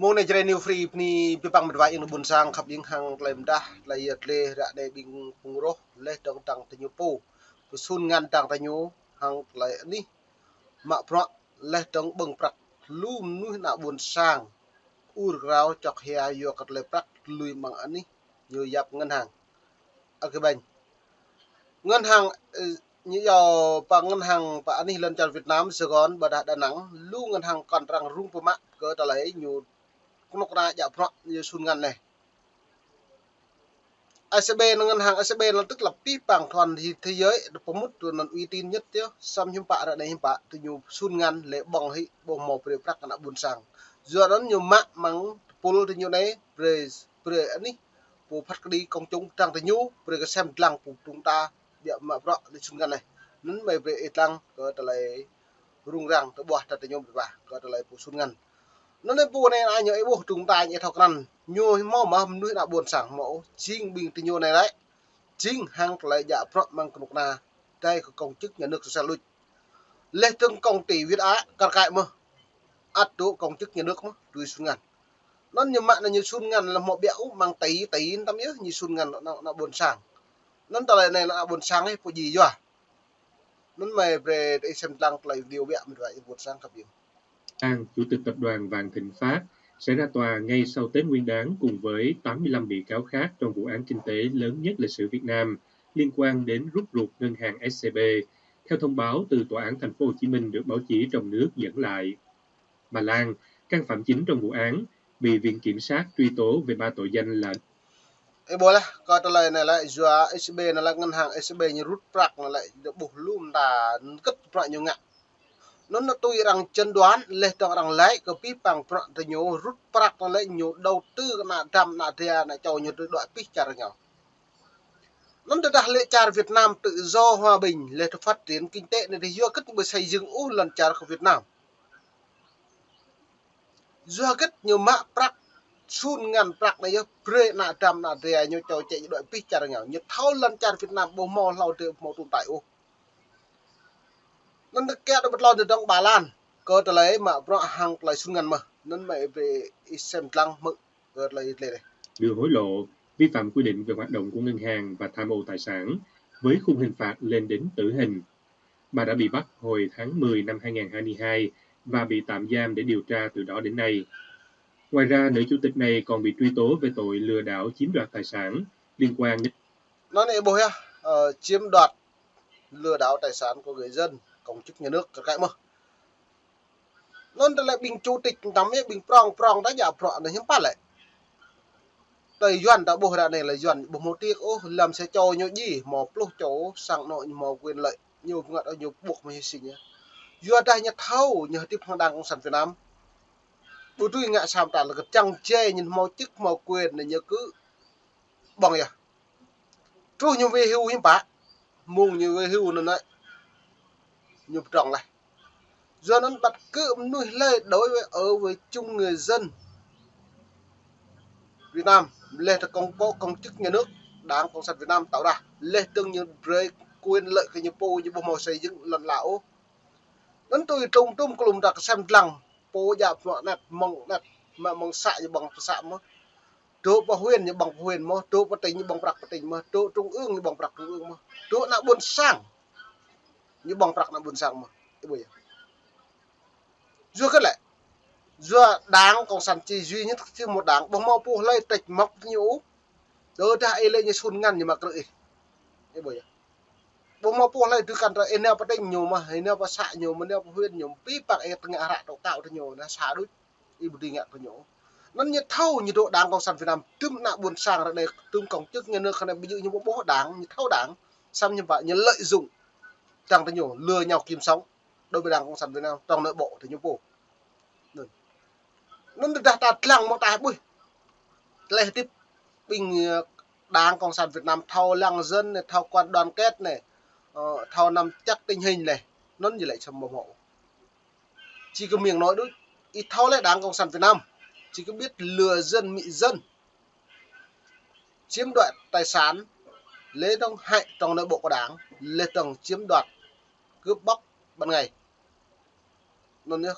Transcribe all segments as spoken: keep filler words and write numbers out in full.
Mông anai Jrai New Free bơni abih bang met wa ayŏng adơi ƀuôn sang khăp ƀing hăng tơlơi mơdah, tơlơi yơh tơlơi ră anai ƀing phung rŏh laih dơ̆ng dang tơñu pô. Pơsun ngăn dang tơñu hăng tơlơi anih mă bruă laih dơ̆ng ƀơ̆ng prăk lu mơnuih ană ƀuôn sang. Ur krao čŏk hia yua kơ tơlơi prăk lui mơ̆ng anih ñu yap ngân hàng. Agribank. Ngân hàng, ơ, ñu yua pơ ngân hàng pơ anih lŏn čar Việt Nam, Sài Gòn, ƀôdah Đà Nẵng, lu ngân hàng kŏn arăng rŭng pơmă kơ tơlơi ñu kơnuk kơna djă bruă ñu sun ngăn anai. A C B anŭn ngân hàng A C B anŭn tức là abih bang toàn thế giới pơmŭt tui anŭn uy tín nhất yơh, samơ̆ hiư̆m pă ră anai hiư̆m pă tui ñu sun ngăn lĕ ƀơ̆ng hĭ ƀu hmâo brơi prăk ană ƀuôn sang. Yua anŭn ñu mă mơ̆ng tơpul tui ñu anai brơi, brơi anih pô phat kơđi công chúng dang tơñu brơi kơsem dlăng pô tŭng ta biă mă bruă tui sun ngăn anai. Anŭn mơi brơi ih dlăng kơ tơlơi rŭng răng tơƀuah ta tơñu ƀiă kơ tơlơi pô sun ngăn. Anŭn anai pô anai ñu ih ƀuh tŭng ta ñu thâo krăn. Ñu hmâo mơ̆ mơnuih ană ƀuôn sang hmâo, jing ƀing tơñu anai lĕ jing hăng tơlơi djă bruă mơ̆ng kơnuk kơna, dai kơ công chức nhà nước sel luč. Laih dơ̆ng công ty Việt Á kar kaĭ mơ̆n, ăt dŏ công chức nhà nước mơ̆n tui sun ngăn. Anŭn ñu mă anai ñu sun ngăn lĕ hmâo biă ôh mơ̆ng tỷ, tỷ tăm yơh ñu sun ngăn ană, ană ƀuôn sang. Anŭn tơlơi anai ană ƀuôn sang ih pô ji yua. Anŭn mơi brơi ih sem dlăng tơlơi video biă met wa ayŏng ƀuôn sang khăp ƀing. An, Chủ tịch Tập đoàn Vạn Thịnh Phát, sẽ ra tòa ngay sau Tết Nguyên đán cùng với tám mươi lăm bị cáo khác trong vụ án kinh tế lớn nhất lịch sử Việt Nam liên quan đến rút ruột ngân hàng S C B, theo thông báo từ Tòa án Thành phố Hồ Chí Minh được báo chí trong nước dẫn lại. Bà Lan, căn phạm chính trong vụ án, bị Viện Kiểm sát truy tố về ba tội danh là Ih ƀuh laih, kơ tơlơi anai lĕ, yua S C B anai lĕ, ngân hàng S C B ñu rút prăk anai lĕ, ñu ƀuh lŏm ta kơ̆t bruă ñu ngă. Anŭn tui arăng chẩn đoán, laih dơ̆ng arăng laĭ kơ abih bang bruă tơñu rút prăk anai lĕ, ñu đầu tư kơ ană dăm, ană dra, ană čô ñu tui đuaĭ abih čar ñu. Anŭn tơdah lĕ čar Việt Nam tự do hòa bình, laih dơ̆ng phát triển kinh tế anai tơ yua kơ ƀu xây dựng ôh lŏn čar kơ Việt Nam. Yua hơget ñu mă prăk, sun ngăn prăk anai yơh, brơi ană dăm ană dra ñu čô čĕ ñu đuaĭ abih čar ñu. Ñu thâo lŏn čar Việt Nam ƀu hmâo hlâo adih ƀu hmâo tồn tại ôh. Anŭn tơ kiăng đơ bơtlon tơ dơ̆ng Ba Lan, kơ tơlơi mă bruă hăng tơlơi sun ngăn mơ̆n. Anŭn mơi brơi ih sem dlăng hmư̆ kơ tơlơi tơlơi anai. Đưa hối lộ, vi phạm quy định về hoạt động của ngân hàng và tham ô tài sản, với khung hình phạt lên đến tử hình. Bà đã bị bắt hồi tháng mười năm hai ngàn hai mươi hai và bị tạm giam để điều tra từ đó đến nay. Ngoài ra, nữ chủ tịch này còn bị truy tố về tội lừa đảo chiếm đoạt tài sản liên quan đến Anŭn ih ƀuh yơh, ơ, chiếm đoạt, lừa đảo tài sản của người dân, công chức nhà nước, kar kaĭ mơ̆n. Anŭn tơlơi ƀing chủ tịch tăm yơh, ƀing prong, prong ta djă bruă anai hiư̆m pă lĕ. Tơlơi Yuan ta ƀuh ră anai lĕ Yuan ƀu hmâo tiek ôh, lăm sa čô ñu ji, hmâo pluh čô, sang anŏ ñu hmâo quyền lợi, ñu pơngăt ñu ƀuh mơ̆ hơsĭn yơh. Yua dah ñu thâo, ñu hơdip hăng đảng cộng sản Việt Nam. Ƀu dưi ngă sa mơta lĕ kơ čang jai ñu hmâo chức hmâo quyền anai ñu kơ ƀơ̆ng yơh. Truh ñu về hưu hiư̆m pă, mơ̆ng ñu về hưu anŭn anai, ñu pơdrŏng laih. Yua anŭn bất cứ mơnuih hlơi đối với, ở với chung người dân Việt Nam, laih dơ̆ng công, công chức nhà nước, đảng cộng sản Việt Nam tạo ra, laih dơ̆ng ñu brơi quyền lợi kơ ñu pô, ñu ƀu hmâo xây dựng lŏn ala ôh. Anŭn tui trum trum klum ta kơsem dlăng, pô djă bruă anet, mơ̆ng anet, mă mơ̆ng să ñu ƀơ̆ng pơ să mơ̆n. Dŏ pơ huyện ñu ƀơ̆ng pơ huyện mơ̆n, dŏ pơ tỉnh ñu ƀơ̆ng prăk pơ tỉnh mơ̆n, dŏ trung ương ñu ƀơ̆ng prăk trung ương mơ̆n, dŏ ană ƀuôn sang ñu ƀơ̆ng prăk ană ƀuôn sang mơ̆n. Ih ƀuh yơh. Yua hơget lĕ? Yua đảng cộng sản chỉ duy nhất, chỉ một đảng, ƀu hmâo pô hlơi trách móc ñu ôh. Tơdah ih lĕ ñu sun ngăn ñu mă krư̆ ih. Ih ƀuh yơh. Ƀu hmâo pô hlơi tui kăn tơ ih nao pơ tỉnh ñu mơ̆n, ih nao pơ să ñu mơ̆n, nao pơ huyện ñu mơ̆n, abih bang ih tơngă hră tŏ kâo tơ ñu, anai sa đôč. Ih ƀu dưi ngă kơ ñu. Anŭn ñu thâo ñu dŏ đảng cộng sản Việt Nam, tơm ană ƀuôn sang ră anai, tơm công chức nhà nước ră anai ƀu djơ̆ ñu ƀu ƀuh đảng, ñu thâo đảng, samơ̆ ñu ƀă ñu lợi dụng dang tơ ñu, lừa nhau kiếm sống, đối với đảng cộng sản Việt Nam, trong nội bộ tơ ñu pô. Anŭn tơdah ta dlăng mơ̆ng ta ƀuh. Tơlơi hơdip ƀing, ơ, đảng cộng sản Việt Nam thâo lòng dân anai, thâo quan đoàn kết anai, ơ, thâo nắm chắc tình hình anai. Anŭn ñu lĕ samơ̆ ƀu hmâo. Chỉ có miệng nói đôč, ih thâo lĕ đảng cộng sản Việt Nam chỉ có biết lừa dân, mị dân, chiếm đoạt tài sản, laih dơ̆ng hại trong nội bộ của đảng, laih dơ̆ng chiếm đoạt, cướp bóc ban ngày. Anŭn yơh.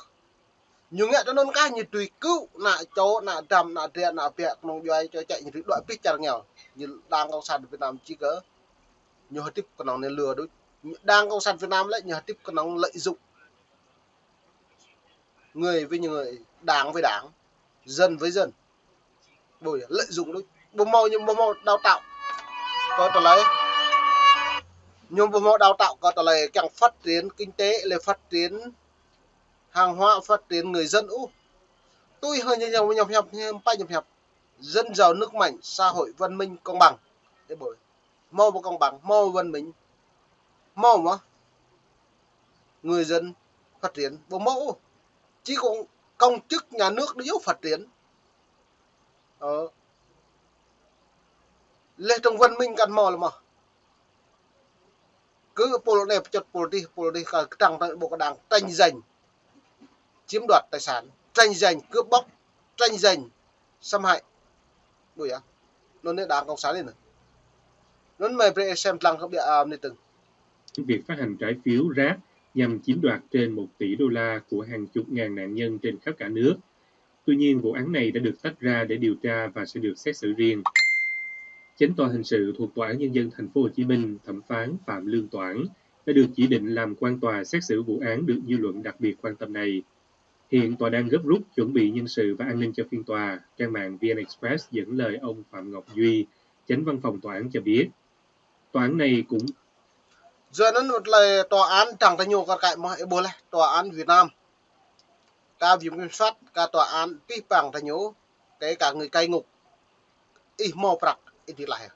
Ñu ngă tui anŭn kah ñu tui kơ̆, ană čô, ană dăm, ană dră, ană biă, kơnơ̆ng djuai, čô čĕ ñu tui đuaĭ pih čar rơngiao. Ñu Đảng Cộng sản Việt Nam či kơ, ñu hơdip kơnơ̆ng anai lua đôč. Đảng Cộng sản Việt Nam lĕ, ñu hơdip kơnơ̆ng lợi dụng. Người với người, đảng với đảng, dân với dân. Ƀu yơh, lợi dụng đôč. Ƀu hmâo, ñu ƀu hmâo đào tạo kơ tơlơi. Ñu ƀu hmâo đào tạo kơ tơlơi kiăng phát triển kinh tế, lĕ phát triển hàng hóa, phát triển người dân ôh. Tui hăng ñu, ñu, ñu hiăp, hiăp, hiăp, hiăp. Dân giàu nước mạnh, xã hội văn minh công bằng. Ê ƀu. Hmâo ƀu công bằng, hmâo văn minh, hmâo mơ̆ người dân phát triển, ƀu hmâo ôh. Či kơ công chức nhà nước đôč yơh phát triển. Ơ. Lĕ trong văn minh kăn hmâo lĕ mơ̆. Kơ pôl anai pơčŏt pôl adih, pôl adih kơ kơtrăng tơlơi ƀu kơđang tranh giành, chiếm đoạt tài sản, tranh giành cướp bóc, tranh giành xâm hại. Ƀu yơh. Anŭn anai Đảng Cộng sản anai. Anŭn mơi brơi sem lăng kơ ƀiă, a, anai tơ̆ng. Việc phát hành trái phiếu rác nhằm chiếm đoạt trên một tỷ đô la của hàng chục ngàn nạn nhân trên khắp cả nước. Tuy nhiên, vụ án này đã được tách ra để điều tra và sẽ được xét xử riêng. Chánh tòa hình sự thuộc Tòa án Nhân dân thành phố Hồ Chí Minh, thẩm phán Phạm Lương Toản, đã được chỉ định làm quan tòa xét xử vụ án được dư luận đặc biệt quan tâm này. Hiện tòa đang gấp rút chuẩn bị nhân sự và an ninh cho phiên tòa, trang mạng V N Express dẫn lời ông Phạm Ngọc Duy, chánh văn phòng tòa án cho biết. Tòa án này cũng Yua anŭn wơ̆t lĕ tòa án dăng tơ ñu kar kaĭ mơ̆, ê ƀuh lĕ, tòa án Việt Nam. Cả viện kiểm soát, cả tòa án pih păng tơ ñu, kể cả người cai ngục. Ih hmâo prăk, ih tui laih.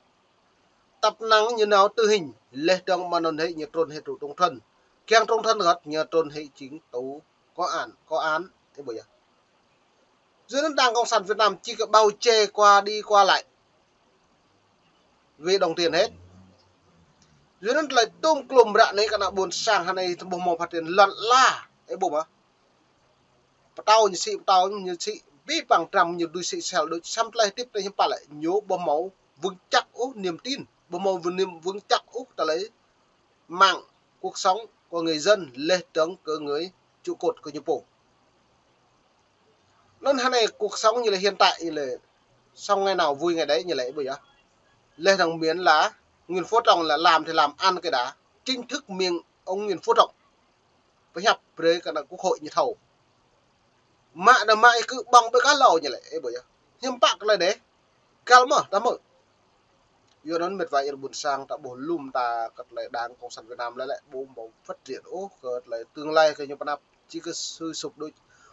Tăp năng ñu nao tử hình, lĕ dơ̆ng mơ̆ng anŭn hĭ ñu trŭn hĭ tù trung thân. Kiăng trung thân hơget ñu trŭn hĭ jing tù có án, có án, ê ƀuh yơh. Yua anŭn Đảng Cộng sản Việt Nam či kơ bao che qua đi qua lại. Vì đồng tiền hết. Yua anŭn tơlơi tôm klum ră anai kơ ană ƀôn sang hơnai tơƀuh hmâo phát triển lŏn ala. Ê ƀuh mơ̆. Pơtao ñu sĭ, pơtao ñu sĭ, pih păng dram ñu dưi sĭ sel đôč, samơ̆ tơlơi hơdip anai hiư̆m pă lĕ, ñu ƀu hmâo vững chắc ôh niềm tin, ƀu hmâo niềm vững chắc ôh tơlơi mạng, cuộc sống của người dân, lĕ dơ̆ng kơ người trụ cột kơ ñu pô. Anŭn hơnai cuộc sống ñu lĕ hiện tại ñu lĕ sống ngày nào vui ngày đấy ñu lĕ ƀu yơh. Lĕ dơ̆ng miễn là Nguyễn Phú Trọng là làm thì làm ăn cái đã. Chính thức miệng ông Nguyễn Phú Trọng. Pơhiăp brơi kơ ană quốc hội ñu thâo. Mă đa mă kơ ƀơ̆ng ƀơi kah hlâo ñu lĕ, ê ƀuh yơh. Hiư̆m pă kơ tơlơi anai. Găl mơ̆, ta hmư̆. Yua anŭn mĕt wa ƀôn sang ta ƀuh lŏm ta kơ tơlơi Đảng Cộng sản Việt Nam lĕ lĕ ƀu hmâo phát triển ôh kơ tơlơi tương lai kơ ñu pơanăp či kơ sui sụp đôč.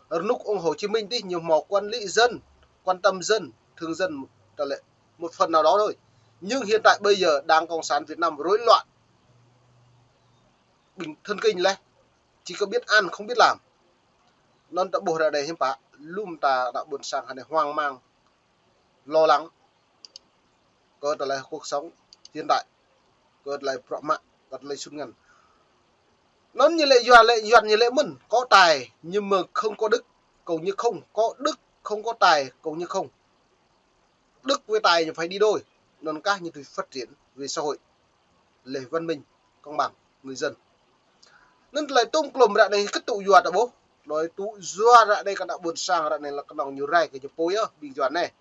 Rơnŭk ông Hồ Chí Minh đih ñu hmâo quản lý dân, quan tâm dân, thương dân, tơlơi một phần nào đó thôi. Nhưng hiện tại bây giờ Đảng Cộng sản Việt Nam rối loạn. Bệnh thần kinh lĕ. Chỉ có biết ăn không biết làm. Anŭn ta ƀuh ră anai hiư̆m pă, lŏm ta ană ƀôn sang hơnai hoang mang, lo lắng kơ tơlơi cuộc sống hiện tại, kơ tơlơi bruă mă, kơ tơlơi sun ngăn. Anŭn ñu lĕ yua lĕ, yua ñu lĕ mơ̆n, có tài nhưng mà không có đức, cũng như không, có đức không có tài, cũng như không. Đức với tài ñu phải đi đôi. Anŭn kah ñu tui phát triển về xã hội, lĕ văn minh, công bằng, người dân. Anŭn tơlơi tôm klum ră anai kơ tŭ yua ta ƀuh. Tơlơi tŭ yua ră anai kơ ană ƀôn sang ră anai lĕ kơnơ̆ng ñu rai kơ ñu pô yơh, ƀing yua anai.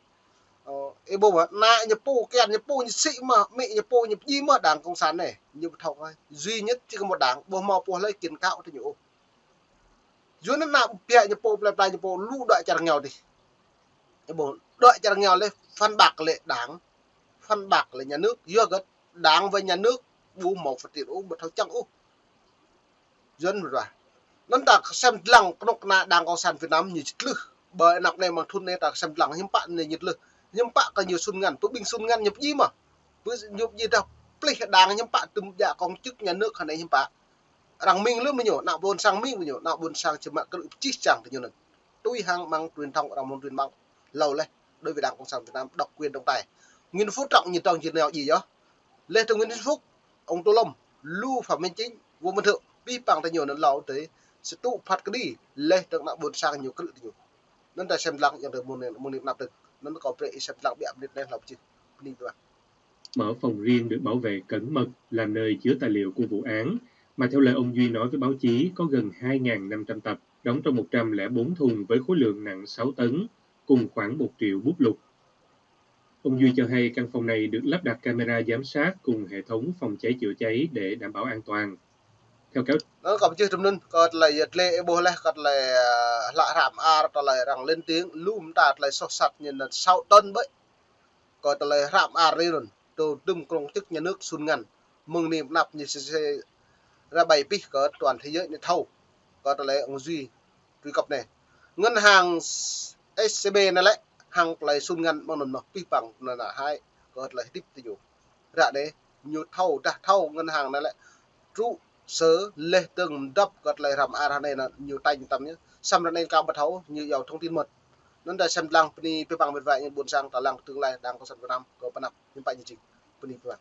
Ơ, ê ƀuh mơ̆, ană ñu pô, kian ñu pô, ñu sĭ mơ̆, amĭ ñu pô, ñu pơdjai mơ̆ Đảng Cộng sản anai. Ñu ƀu thâo kơ. Duy nhất chỉ có một đảng, ƀu hmâo pô hlơi kiện cáo tơ ñu ôh. Yua anŭn ană biă ñu pô, plơi pla ñu pô, lu đuaĭ čar rơngiao đih. Ê ƀuh, đuaĭ čar rơngiao lĕ phản bác lĕ đảng, phản bác lĕ nhà nước, yua hơget đảng với nhà nước ƀu hmâo phát triển ôh, ƀu thâo čang ôh. Yua anŭn ƀuh. Anŭn ta sem lăng kơnuk kơna Đảng Cộng sản Việt Nam ñu čơtlưh. Ƀơi anăp anai mơ̆ng thŭn anai ta sem lăng hiư̆m pă anai ñu čơtlưh. Hiư̆m pă kơ ñu sun ngăn, pơ ƀing sun ngăn ñu pơdjai mơ̆. Pơ ñu pơdjai dah plih đảng hiư̆m pă tŭm djă công chức nhà nước hơnai hiư̆m pă. Arăng mĭn lơ̆m ñu, ană ƀôn sang mĭn ñu, ană ƀôn sang či mă kơ pơčih čang tơ ñu anŭn. Tui hăng mơ̆ng truyền thông arăng mơ̆ng truyền mạng. Hlâo lĕ, đối với Đảng Cộng sản Việt Nam độc quyền độc tài. Nguyễn Phú Trọng ñu tơ̆ng či nao djai yơh. Lĕ tơ Nguyễn Xuân Phúc, ông Tô Lâm, lu Phạm Minh Chính, Vũ Văn Thượng, pih păng tơ ñu anŭn hlâo tơ, sĭ tŭ phat kơđi, lĕ tơ ană ƀôn sang ñu krư̆ tơ ñu. Anŭn ta sem lăng yang tơ mơ̆ng anai, mơ̆ng anai pơanăp tơ̆ng. Anŭn kâo brơi sem lăng ƀiă mơnit anai hlâo pơčih. Mơnit dua. Mở phòng riêng được bảo vệ cẩn mật làm nơi chứa tài liệu của vụ án, mà theo lời ông Duy nói với báo chí có gần hai ngàn năm trăm tập. đóng trong một trăm lẻ bốn thùng với khối lượng nặng sáu tấn, cùng khoảng một triệu búp lục. Ông Duy cho hay căn phòng này được lắp đặt camera giám sát cùng hệ thống phòng cháy chữa cháy để đảm bảo an toàn. Theo cáo Anŭn kâo pơčeh tơm anŭn, kơ tơlơi yơh tơlơi ƀuh laih, kơ tơlơi, ơ, hlak hră mơar, tơlơi arăng lên tiếng, lŏm ta tơlơi soh sat ñu anŭn sáu tấn ƀơi. Kơ tơlơi hră mơar anai anŭn, tơ tơm krông chức nhà nước sun ngăn. Mơ̆ng anai pơ anăp ñu sĭ sĭ ră ƀai pih kơ toàn thế giới ñu thâo. Kơ tơlơi ông Duy truy cập anai. Ngân hàng ét xê bê anai lĕ, hăng tơlơi sun ngăn mơ̆ng anŭn mơ̆n pih păng anŭn anai hai, kơ tơlơi hơdip tơ ñu. Ră anai, ñu thâo, dah thâo ngân hàng anai lĕ, trụ sở laih dơ̆ng mơdăp kơ tơlơi hră mơar anai anŭn ñu tañ tăm ñu. Samơ̆ ră anai kâo ƀu thâo, ñu iâu thông tin mơ̆t. Anŭn ta sem lăng bơni pih păng mĕt wa ñu ƀôn sang ta lăng tương lai Đảng Cộng sản Việt Nam kơ pơ anăp ñu pă ñu jing. Bơni pih păng.